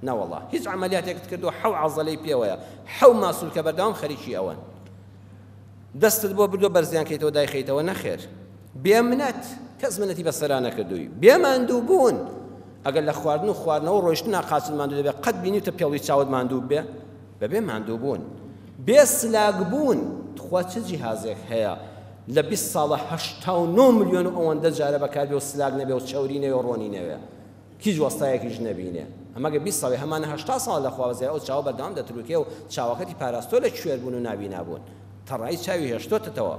نەوەڵا هیچ عەمەلیاتێکت کردووە حەو عەزەلەی پێوەیە حەو ماسولکە بەردەوام خەریکی ئەوەن دەستت بۆ بردووە بەرزیان کەیتەوە دایخەیتەوە نەخێر بێ منەت کەس منەتی بەسەرا نەکردووی بێ ماندوو بوون ئەگەر لە خواردن و خواردنەوە ڕۆیشتنا قاچت ماندوو دەبێت قەت بینیوتە پێڵوی چاوت ماندوو بێ بەبێ ماندوو بوون بێ سلاک بوون تخوا چ جیهازێک هەیە لە 20 ساڵە 89 ملیۆن و ئەوەندە جارە بەکاربێ و سلاک نەبێ و چەوری نەوێ و ڕۆنی نەوێ هیچ وەستایەکیش نەبینێ ئەمە گە 20 ساڵی هەمانە 80 ساڵ لە خوا بەزیای ئەو چاوە بەردەوام دەتروکێ و چاوەکەتی پاراستۆ لە کوێربوون و نابینا بوون تەڕایی چاوی هێشتۆتەوە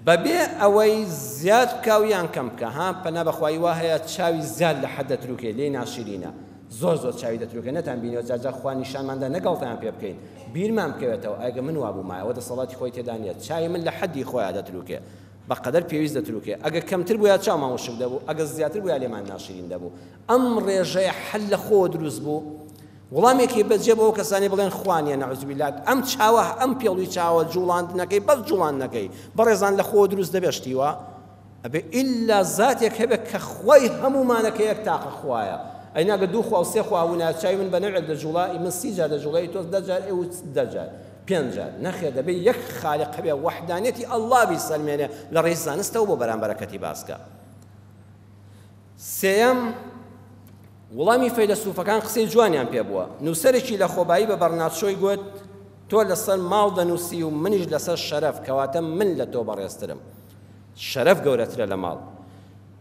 بەبێ ئەوەی زیاد بکا و یان کەم بکا ها پەنا بەخوایی وا هەیە چاوی زیاد لە حەد دەتروکێ لێی ناشیرینە زۆر زۆر چاوی دەتروکێ نەتان بینیوە جار جار خوا نیشانمان دا نەگاڵتەیان پێ بکەین بیرمان بکەوێتەوە ئەگە من وا بوومایە ئەوە دەسەڵاتی خۆی تێدا نییە چاوی من لە حەدی خۆیا دەتروکێ بەقەدەر پێویست دەتروکێ ئەگە کەمتر بوویا چاومان وشک دەبوو ئەگە زیاتر بوویا لێمان ناشرین دەبوو ئەم ڕێژەیە حەل لە خۆوە دروست بوو وڵامێکی بەجێ بۆ ئەو کەسانەی بڵێن خوا نیە نعوذ باللە ئەم چاوە ئەم پێڵوی چاوە جوڵاندنەکەی بەس جوڵاندنەکەی بەڕێزان لە خۆوە دروست دەبێ شتی وا ئەبێ ئیلا زاتێک هەبێ کە خوای هەموومانە کە یەک تاقە خوایە ئەی ناگە دوو خوا و سێ خوا هەبوونایە چاوی من بە نەوعێک دەجوڵا ئی من سی جار دەجوڵێ ئی تۆ دە جار ئێ و دە جار پێنج جار نەخێر دەبێ یەک خالق هەبێ وەحدانیەتی ئەڵڵا بیسەلمێنێ لە ڕێی زانستەوە بۆ بەرامبەرەکەتی باسکە سێیەم، وڵامی فەیلەسوفەکان قسەی جوانیان پێ بووە. نووسەرێکی لەخۆبایی بە بەرنادشۆی گوت، تۆ لەسەر ماڵ دەنووسی و منیش لەسەر شەرەف، کەواتە من لە تۆ بەڕێزترم. شەرەف گەورەترە لە ماڵ.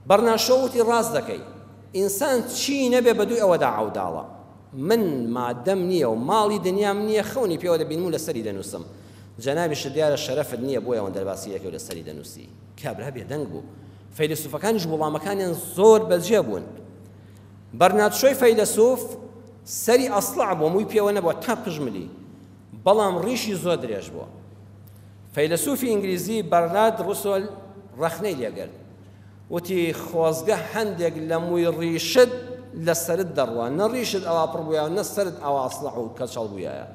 بەرنادشۆ وتی ڕاست دەکەی. ئینسان چی نەبێ بە دووی ئەوەدا عەوداڵە. من مادەم نییە و ماڵی دنیام نییە خەونی پێوە دەبینم و لەسەری دەنووسم. جەنابیشت دیارە شەرەفت نییە بۆیە ئەوەندە باسی دەکەی و لەسەری دەنووسی. کابرا بێدەنگ بوو. فەیلەسوفەکانیش وڵامەکانیان زۆر بەجێ بوون. بەرنادشۆی فەیلەسوف سەری ئەسڵع بووە، مووی پێوە نەبووە تا پژملی، بەڵام ڕیشی زۆر درێژ بووە. فەیلەسوفی ئینگلیزی بەرنارد ڕوسۆل ڕەخنەی لێگرت، وتی خۆزگە هەندێک لە مووی ڕیشت لە سەرت دەڕوا، نە ڕیشت ئەوا پڕ بوویایە و نە سەرت ئاوا ئەسڵع و کەچەڵ بوویایە.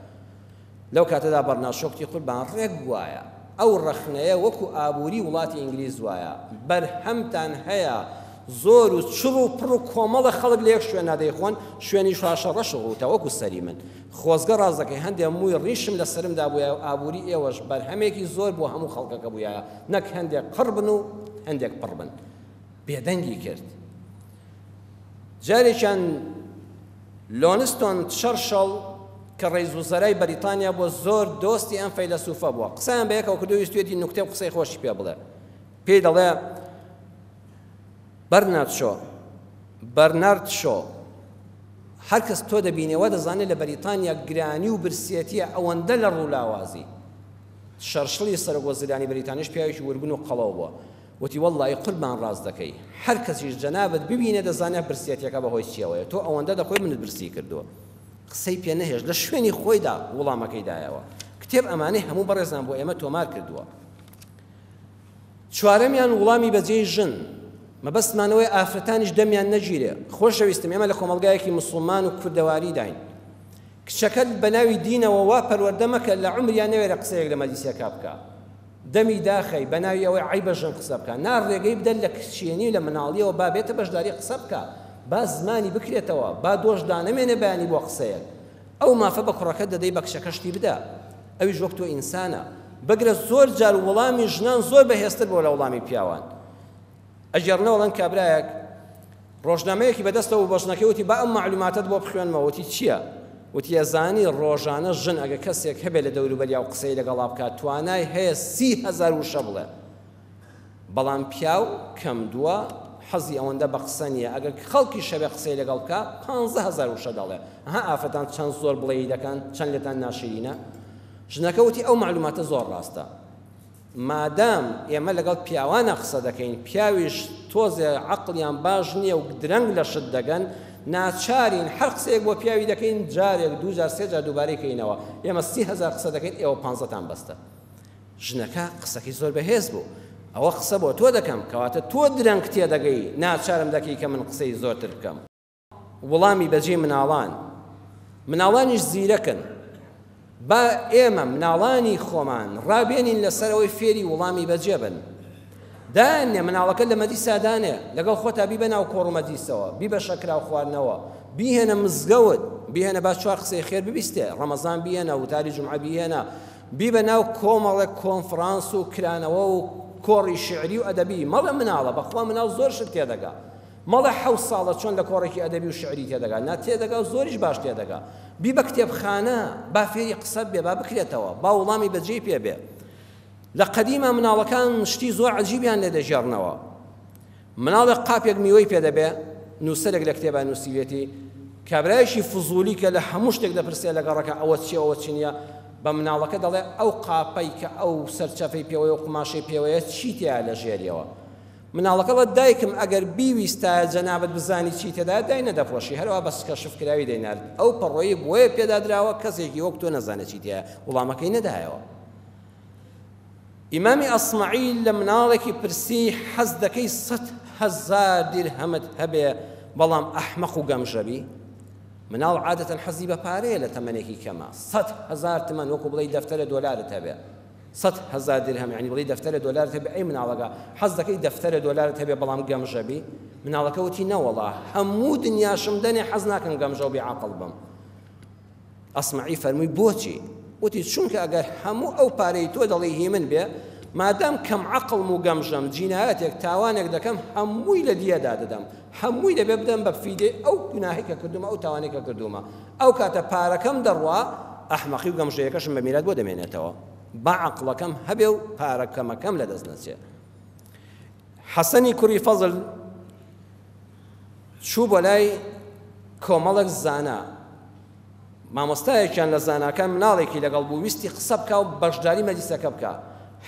لەو کاتەدا بەرنارد شۆ کوتی قوربان ڕێک گوایە ئەو ڕەخنەیە وەکو ئابووری وڵاتی ئینگلیز وایە بەرهەمتان هەیە زۆر و چڕ و پڕ و کۆمەڵە خەڵک لە یەک شوێنا دەیخۆن شوێنیش واشە ڕەش و ڕووتە وەکو سەری من خۆزگە ڕاست دەکەی هەندێ مووی ڕیشم لە سەرمدا بوویایە و ئابووری ئێوەش بەرهەمێکی زۆر بۆ هەموو خەڵکەکە بوویایە نەک هەندێک قڕ بن و هەندێک پڕ بن بێدەنگی کرد جارێکیان لۆنستۆن چەرشڵ کە ڕەیس وزەرای بەریتانیا بووە زۆر دۆستی ئەم فەیلەسوفە بووە قسەیان بە یەکەوە کردو ویستویەتی نوکتە و قسەی خۆشی پێ بڵێ پێی دەڵێ بەرنارد شۆ بەرنارد شۆ هەر کەس تۆ دەبینێ وا دەزانێت لە بەریتانیا گرانی و برسێتیە ئەوەندە لە ڕوولاوازی شەرشڵی سەرۆک وەزیرانی بەریتانیش پیاوێکی ورگن و قەڵەو بووە وتی، وەڵڵاهی قوربان ڕاست دەکەی، هەر کەسیش جەنابت ببینێ دەزانێ برسیەتیەکە بە هۆی چیەوەیە، تۆ ئەوەندە دەخۆی منت برسی کردووە. قسەی پێ نەهێشت، لە شوێنی خۆیدا وڵامەکەی دایەوە. کتێب ئەمانەی هەموو بەڕێزان بۆ ئێمە تۆمار کردووە. چوارەمیان وڵامی بەجێی ژن، مەبەستمان ئەوەیە ئافرەتانیش دەمیان نەگیرێ. خۆشەویستم ئێمە لە کۆمەڵگایەکی موسڵمان و کوردەواریداین. کچەکەت بە ناوی دینەوە وا پەروەردە مەکە لە عومریا نەوێرێ قسەیەک لە مەجلیسەکە بکا. دەمی داخەی بە ناوی ئەوەی عەیبە ژن قسە بکا نا ڕێگەی بدە لە کچێنی و لە مناڵیەوە با بێتە بەشداری قسە بکا با زمانی بکرێتەوە با دۆش دانەمێنێ بەیانی بۆ قسەیەک ئەو مافە بە کوڕەکەت دەدەی بە کچەکەشتی بدە ئەویش وەک تۆ ئینسانە بگرە زۆر جار وەڵامی ژنان زۆر بەهێزتر بووە لە وەڵامی پیاوان ئەگێڕنەوە ئەڵێن کابرایەک ڕۆژنامەیەکی بەدەستەوە بوو بە ژنەکەی وتی با ئەم مەعلوماتەت بۆ بخوێنمەوە وتی چییە؟ وتی ئەزانی ڕۆژانە ژن ئەگە کەسێک هەبێ لە دەوروبەریا و قسەی لەگەڵا بکات توانای هەیە 30,000 وشە بڵێ بەڵام پیاو کەم دووە حەزی ئەوەندە بە قسە نییە ئەگەر خەڵکی شەوێ قسەی لەگەڵ بکە 15,000 وشە دەڵێ ها ئافرەتان چەند زۆر بڵێی دەکەن چەند لێتان ناشرینە ژنەکە وتی ئەو مەعلوماتە زۆر ڕاستە مادام ئێمە لەگەڵ پیاوانا قسە دەکەین، پیاویش تۆزێ عەقڵیان باش نییە و درەنگ لە شت دەگەن، ناچارین هەر قسەیەک بۆ پیاوی دەکەین جارێک دوو جار سێ جار دووبارەی کەینەوە، ئێمە 30,000 قسە دەکەین ئێوە پانزەتان بەستە. ژنەکە قسەکەی زۆر بەهێز بوو. ئەوە قسە بۆ تۆ دەکەم، کەواتە تۆ درەنگ تێدەگەی، ناچارم دەکەی کە من قسەی زۆرتر بکەم. وڵامی بەجێی مناڵان. مناڵانیش زیرەکن. با ئێمە مناڵانی خۆمان ڕابێنین لەسەر ئەوەی فێری وڵامی بەجێ بن. دانێ مناڵەکە لە مەدیسا دانێ، لەگەڵ خۆتا بیبە ناو کۆڕ و مەجلیسەوە، بیبە شەکراو خواردنەوە، بیهێنە مزگەوت، بیهێنە با چوار قسەی خێر ببیستێ، ڕەمەزان بیهێنە، وتاری جومعە بیهێنە، بیبە ناو کۆمەڵێک کۆنفرانس و کرانەوە و کۆڕی شیعری و ئەدەبی، مەڵێ مناڵە، بەخوا مناڵ زۆر شت تێدەگا. مەڵێ حەوت ساڵە چۆن لە کۆڕێکی ئەدەبی و شیعری تێدەگا، نا تێدەگا و زۆریش باش تێدەگا. بیبە کتێبخانە، با فێری قسە بێ، با بکرێتەوە، با وڵامی بەجێی پێ بێ. لە قەدیما مناڵەکان شتی زۆر عەجیبیان لێ دەگێڕنەوە. مناڵێک قاپێک میوەی پێ دەبێ، نووسەرێک لە کتێبا نووسیویەتی، کابرایەکی فزولی کە لە هەموو شتێک دەپرسێ لە گەڕەکە ئەوە چییە ئەوە چی نییە، بە مناڵەکە دەڵێ ئەو قاپەی کە ئەو سەرچەفەی پێوەیە و قوماشەی پێوەیە چی تیایە لە ژێریەوە؟ مناڵەکە ڵێ دایکم ئەگەر بیویستایە جەنابت بزانی چی تێدایە دای نەدەپۆشی هەروا بە کەشف کراوی دەینارد ئەو پەڕۆی بۆیە پێدا دراوە کەسێکی وەک تۆ نەزانێ چی تیایە وڵامەکەی نەدایەوە. ئیمامی ئەسمەعی لە مناڵێکی پرسی حەز دەکەی 100,000 دیرهەمت هەبێ بەڵام ئەحمەق و گەمژە بی؟ مناڵ عادەتەن حەزی بە پارەیە لە تەمەنێکی کەمە 100,000 تمەن وەکو بڵێی دەفتەرە دۆلارت هەبێ 100,000 درهەم یعنی بڵێی دەفتەرە دۆلارت هەبێ ئەی مناڵەکە حەز دەکەی دەفتەرە دۆلارت هەبێ بەڵام گەمژە بی؟ مناڵەکە وتی نەوەڵا هەموو دنیاشم دەنێ حەز ناکەم گەمژە و بێ عەقڵ بم. ئەسمەعی فەرمووی بۆچی؟ وتی چونکە ئەگەر هەموو ئەو پارەی تۆ دەڵێی هی من بێ، مادام کەم عەقڵم و گەمژەم، جینایەتێک، تاوانێک دەکەم، هەمووی لە دیەدا دەدەم، هەمووی دەبێ بدەم بە فیدەی ئەو گوناهەی کە کردوومە، ئەو تاوانەی کە کردوومە. ئەو کاتە پارەکەم دەڕوا، ئەحمەقی و گەمژەیەکەشم بە میرات بۆ دەمێنێتەوە. با عەقڵەکەم هەبێ و پارە کەمەکەم لەدەست نەچێ. حەسەنی کوڕی فەزل چوو بۆ لای کۆمەڵێک زانا، مامۆستایەکیان لە زاناکان مناڵێکی لەگەڵ بوو ویستی قسە بکا و بەشداری مەجلیسەکە بکا،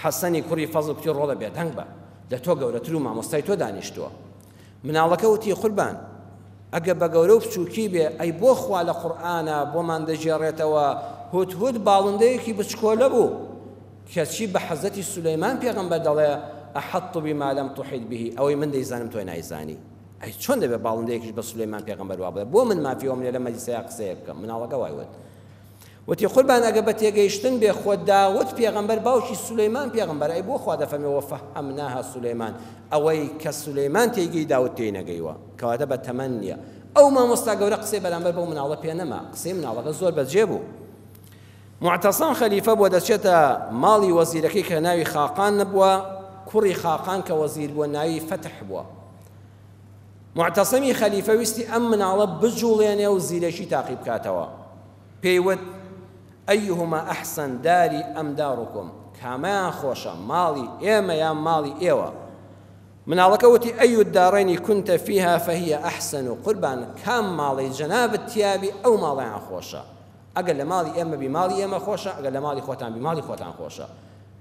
حەسەنی کوڕی فەزڵ کوتی ڕۆڵە بێدەنگ بە، لە تۆ گەورەتر و مامۆستای تۆ دانیشتووە. مناڵەکە وتی قوربان ئەگە بە گەورە و بچووکی بێ ئەی بۆ خوا لە قورئانا بۆمان دەگێڕێتەوە هودهود باڵندەیەکی بچکۆلە بوو کەچی بە حەزرەتی سولەیمان پێغەمبەر دەڵێ احطت بما لم تحط به ئەوەی من دەیزانم تۆ نایزانی. ئەی چۆن دەبێت باڵندەیەکیش بە سولەیمان پێغەمبەر وا بڵێ بۆ من مافی ئەوەم نیە لەم مەجلیسەیا قسەیەک بکەم مناڵەکە وای وت وتی قوربان ئەگە بە تێگەیشتن بێ خۆ داود پێغەمبەر باوکی سولەیمان پێغەمبەر ئەی بۆ خوا دەفەرمێ وفهمناها سولەیمان ئەوەی کە سولەیمان تێیگەی داود تێی نەگەیوە کەواتە بە تەمەن نییە ئەو مامۆستا گەورە قسەی بەرامبەر بەو مناڵە پێ نەما قسەی مناڵەکە زۆر بەجێ بوو معتصم خەلیفە بووە دەچێتە ماڵی وەزیرەکەی کە ناوی خاقان نەبووە کوڕی خاقان کە وەزیر بووە ناوی فەتح بووە معتصمی خەلیفە ویستی ئەم مناڵە بجوڵێنێ و زیرەکی تاقی بکاتەوە پێی وت ئەیهما ئەحسن داری ئەم دارکم کامیان خۆشە ماڵی ئێمە یان ماڵی ئێوە مناڵەکە وتی ئەی الدارین كنت فيها فهي أحسن قوربان کام ماڵی جەنابت تیابی ئەو ماڵیان خۆشە ئەگەر لە ماڵی ئێمە بی ماڵی ئێمە خۆشە ئەگەر لە ماڵی خۆتان بی ماڵی خۆتان خۆشە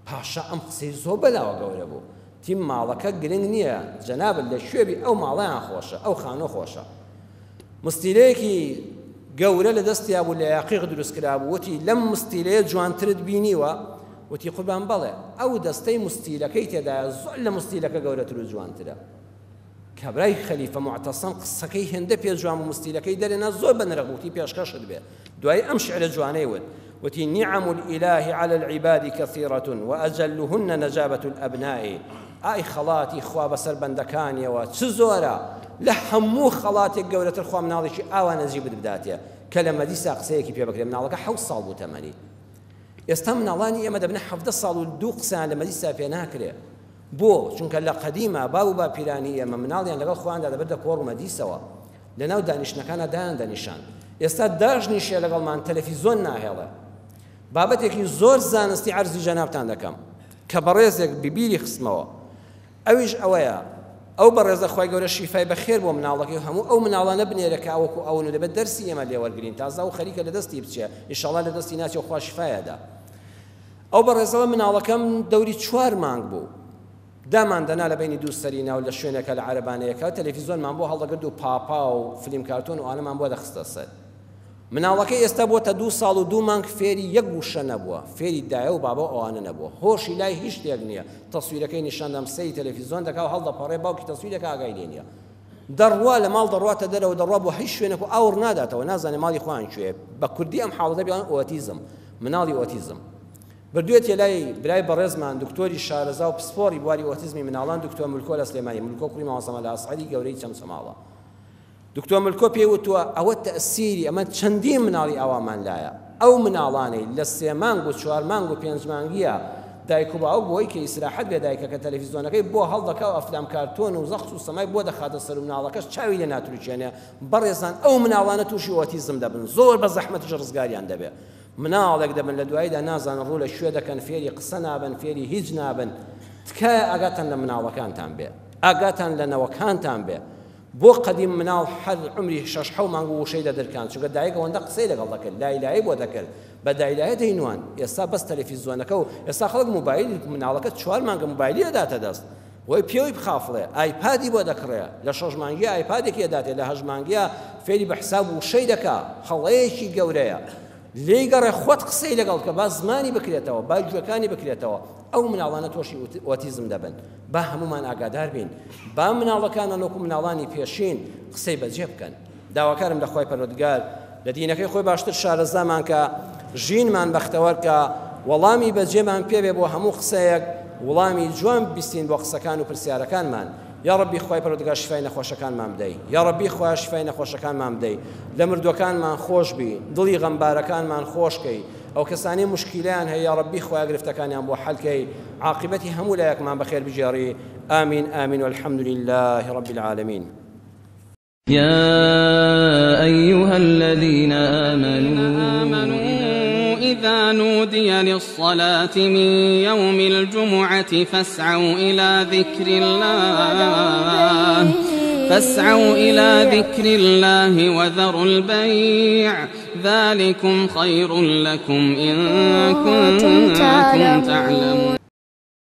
پاشا ئەم قسەی زۆر بەلاوە گەورە بوو تیم ماڵەکە گرنگ نییە جەنابت لە کوێ بی ئەو ماڵیان خۆشە ئەو خانوو خۆشە مستیلەیەکی گەورە لە دەستیا بوو لە یاقیق دروست کرابوو وتی لەم مستیلەیە جوانترت بینیوە وتی قوربان بەڵێ ئەو دەستەی مستیلەکەی تێدایە زۆر لە مستیلەکە گەورەتر و جوانترە کابرای خەلیفە موعتەسەم قسەکەی هێندە پێ جوان بوو مستیلەکەی دەرێنا زۆر بە نرخ بوو وتی پێشکەشت بێ دوایی ئەم شعرە جوانەی وت وتی نعم الإله على العباد كثيرة وأجلهن نجابة الأبناء ئای خەڵاتی خوا بەسەر بەندەکانیەوە چ زۆرە لە هەموو خەڵاتێک گەورەتر خوا مناڵێکی ئاوا نەجیبت بداتێ کە لە مەدیسا قسەیەکی پێ بکرێ مناڵەکە حەوت ساڵ بوو تەمەنی ئێستا مناڵانی ئێمە دەبنە 17 ساڵ و دوو قسەیان لە مەدیسا پێ ناکرێ بۆ؟ چونکە لە قەدیما باو و باپیرانی ئێمە مناڵیان لەگەڵ خۆیاندا دەبردە کۆڕ و مەدیسەوە، لەناو دانیشتنەکانا دایان دەنیشاند. ئێستا داشنیشێ لەگەڵمان تەلەفیزۆن ناهێڵێ. بابەتێکی زۆر زانستی عەرزی جەنابتان دەکەم کە بەڕێزێک ببیری خستمەوە. ئەویش ئەوەیە ئەو بەڕێزە خوای گەورە شیفای بەخێر بۆ مناڵەکەی و هەموو ئەو مناڵانە بنێرێ کە وەکو ئەون و دەبێت دەرسی ئێمە لێ وەرگرین تازە ئەو خەریکە لە دەستی بچێ ئیشەڵا لە دەستی ناچێ و خوا شیفایەدا. ئەو بەڕێزەڵە مناڵەکەم دەوری چوار مانگ بوو دامان دەنا لە بەینی دوو سەری ناو لە شوێنێکە لە عەرەبانەیەکە تەلەفیزۆنمان بۆ هەڵدەگرت و پاپا و فلیم کارتۆن و ئانەمان بۆ دەخستە سەر مناڵەکەی ئێستا بۆتە دوو ساڵ و دوو مانگ فێری یەک وشە نەبووە فێری دایە و بابا و ئەوانە نەبووە هۆشی لای هیچ شتێک نییە تەسویرەکەی نیشاندام سەیری تەلەفیزۆن دەکا و هەڵدەپەڕێ باوکی تەسویرەکە ئاگای لێ نییە دەڕوا لە ماڵ دەڕواتە دەرەوە دەڕوا بۆ هیچ شوێنێک و ئاوڕ ناداتەوە نازانێ ماڵی خۆیان کوێیە بە کوردی ئەم حاڵەتە پێڵێن ئۆتیزم. مناڵی ئۆتیزم بردوێتیە لای برای بەڕێزمان دکتۆری شارەزا و پسپۆڕی بواری ئۆتیزمی مناڵان دکتۆر ملکۆ لە سلێمانی، ملکۆ کوڕی مامۆستا مەلا ئەسعەدی گەورەی چەمچەماڵە. دکتۆر ملکۆ پێی وتووە ئەوە تەئسیری ئەمە چەندین مناڵی ئاوامان لایە، ئەو مناڵانەی لە سێ مانگ و چوار مانگ و پێنج مانگیە دایک و باوک بۆی کە ئیسراحەت بێ دایکەکە تەلەفیزۆنەکەی بۆ هەڵدەکا و ئەفلام کارتۆن و زەقس و سەمای بۆ دەخاتە سەر و مناڵەکەش چاوی لێ ناتروکێنێ، بەڕێزان ئەو مناڵانە تووشی ئۆتیزم دەبن زۆر بە زەحمەتیش ڕزگاریان دەبێ. مناڵێک دەبن لە دواییدا نازانن ڕوو لە کوێ دەکەن فێری قسە نابن فێری هیچ نابن تکایە ئاگاتان لە مناڵەکانتان بێ ئاگاتان لە نەوەکانتان بێ بۆ قەدیم مناڵ هەر عمری شەش حەو مانگ و وشەی دەدرکان چونکە دایک ئەوەندە قسەی لەگەڵ دەکرد لای لایی بۆ دەکرد بە دایلایە دەینوان ئێستا بەس تەلەفیزیۆنەکە و ئێستا خەڵک موبایل مناڵەکە چوار مانگە موبایلی ئەداتە دەست وەی پێوەی بخافڵێ ئایپادی بۆ دەکڕێ لە شەش مانگیە ئایپادێکی ئەداتێ لە هەشت مانگیە فێری بە حساب وشەی دەکا هەڵەیەکی گەورەیە لێی گەڕێ خۆت قسەی لەگەڵ بکە با زمانی بکرێتەوە با گوێکانی بکرێتەوە ئەو مناڵانە تۆشی ئۆتیزم دەبن با هەمومان ئاگادار بین با مناڵەکانە لۆکو مناڵانی پێشین قسەی بەجێ بکەن داواکارم لە خوای پەروەردگار لە دینەکەی خۆی باشتر شارەزامان کە ژینمان بەختەوەر کە وەڵامی بەجێمان پێبێ بۆ هەموو قسەیەک وڵامی جوان بیستین بۆ قسەکان و پرسیارەکانمان یا ڕەبی خوای پەروەردگار شفای نەخۆشەکانمان بدەی یا ڕەبی خوای شفای نەخۆشەکانمان بدەی لە مردوەکانمان خۆش بی دڵی غەمبارەکانمان خۆش کەی ئەو کەسانی مشکیلیان هەیە یا ڕەبی خوای گرفتەکانیان بۆ حەل کەی عاقبەتی هەموو لایەکمان بەخێر بگێڕی آمین آمین والحمد لله رب العالمین. يا أيها الذين آمنوا إذا نودي للصلاة من يوم الجمعة فاسعوا إلى ذكر الله فاسعوا إلى ذكر الله وذروا البيع ذلكم خير لكم إن كنتم تعلمون.